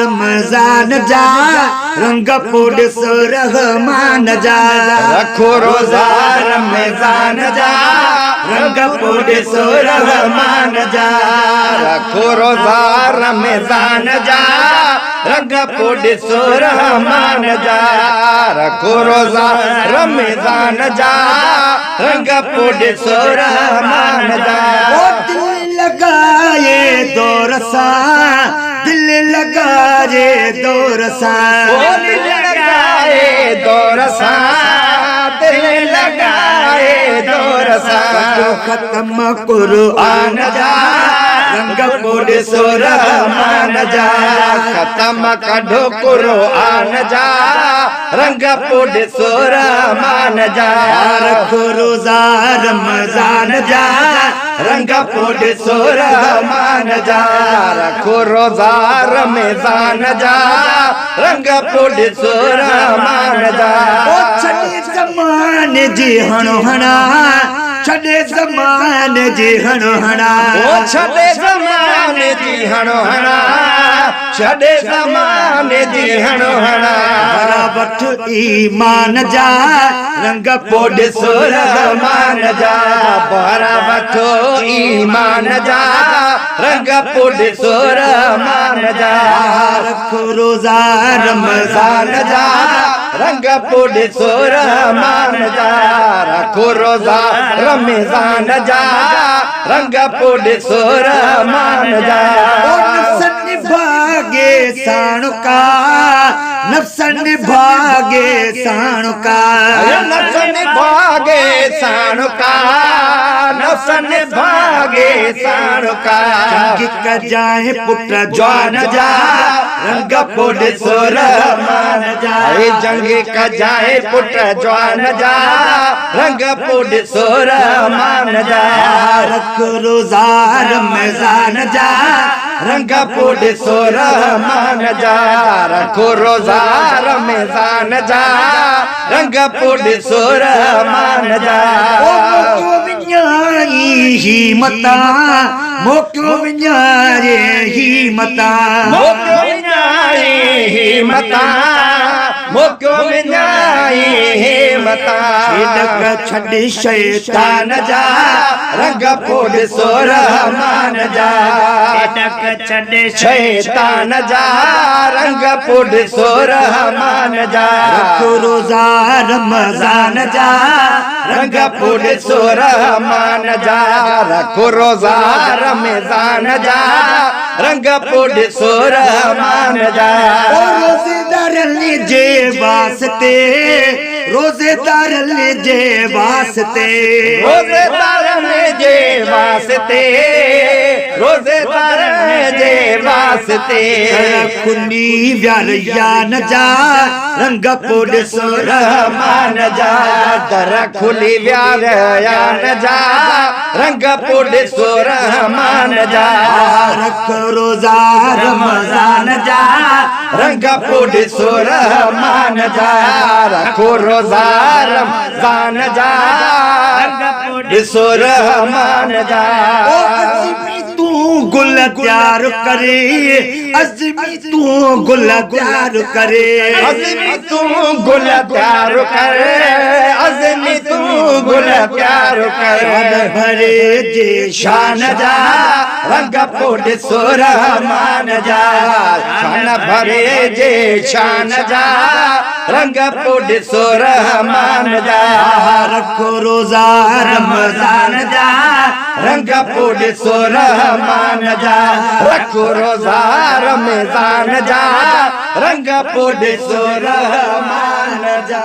رمضان جا رنگ پو ڏس رحمان جا، رکو روزا رمضان جا رنگ پو ڏس رحمان جا، رکو روزا رمضان جا رنگ پو ڏس رحمان جا، رکو روزا رمضان جا رنگ پو ڏس رحمان جا۔ دل لڳائي دور سان، دل لڳائي دور سان، دل لڳائي دور سان، دل لڳائي دور سان۔ ختم قرآن جا رنگ پو ڏسو رحمان جا، ختم ڪڍو قرآن جا رنگ پو ڏسو رحمان جا۔ رکو روزا رمضان جا رنگ پو ڏسو رحمان جا، رکو روزا رمضان جا رنگ پو ڏسو رحمان جا۔ ڇڏي زماني جي هڻو هڻا، ڇڏي زماني جي هڻو هڻا، ڇڏي زماني جي هڻو هڻا، ڇڏي زماني جي هڻو هڻا۔ وٺ ايمان جا رنگ پو ڏسو رحمان جا، بارا وٺو ايمان جا رنگ پو ڏسو رحمان جا۔ رک روزا رمضان جا رنگ پو ڏسو رحمان جا، رکو روزا رمضان جا رنگ پو ڏسو رحمان جا۔ نفس نڀاڳي ساڻ ڪا، نفس نڀاڳي ساڻ ڪا، نفس نڀاڳي ساڻ ڪا، نفس نڀاڳي ساڻ ڪا۔ جنگ ڪجانء پٽ جوان جا رنگ پو ڏسو رحمان جا، جنگ ڪجانء پٽ جوان جا رنگ پو ڏسو رحمان جا۔ رک روزا رمضان جا رنگ پو ڏسو رحمان جا، رکو روزا رمضان جا رنگ پو ڏسو رحمان جا۔ وڃائي متان موقعو، وڃائي متان موقعو، وڃائي متان موقعو، وڃائي متان۔ ڇڏ شيطان جا رنگ پو ڏسو رحمان جا، ڇڏ شيطان جا رنگ پو ڏسو رحمان جا۔ روزا رمضان جا رنگ پو ڏسو رحمان جا، رکو روزا رمضان جا رنگ پو ڏسو رحمان جا۔ روزيدارن جي واسطي، روزيدارن جي واسطي، روزيدارن جي واسطي، روزيدارن جي واسطي۔ کلي ويا يان جا رنگ پو ڏسو رحمان جا، در کلي ويا يان جا رنگ پو ڏسو رحمان جا۔ رک روزا رمضان جا رنگ پو ڏسو رحمان جا، رکو روزا رمضان جا ڏسو رحمان جا۔ تون گل تيار ڪري ازمي، تون گل تيار ڪري ازمي، تون گل تيار ڪري ازمي، تون گل تيار ڪري۔ ڀري جي شان جا رنگ پو ڏسو رحمان جا، شان ڀري جي شان جا رنگ پو ڏسو رحمان جا۔ رکو روزا رمضان جا رنگ پو ڏسو رحمان جا، رکو روزا رمضان جا رنگ پو ڏسو رحمان جا۔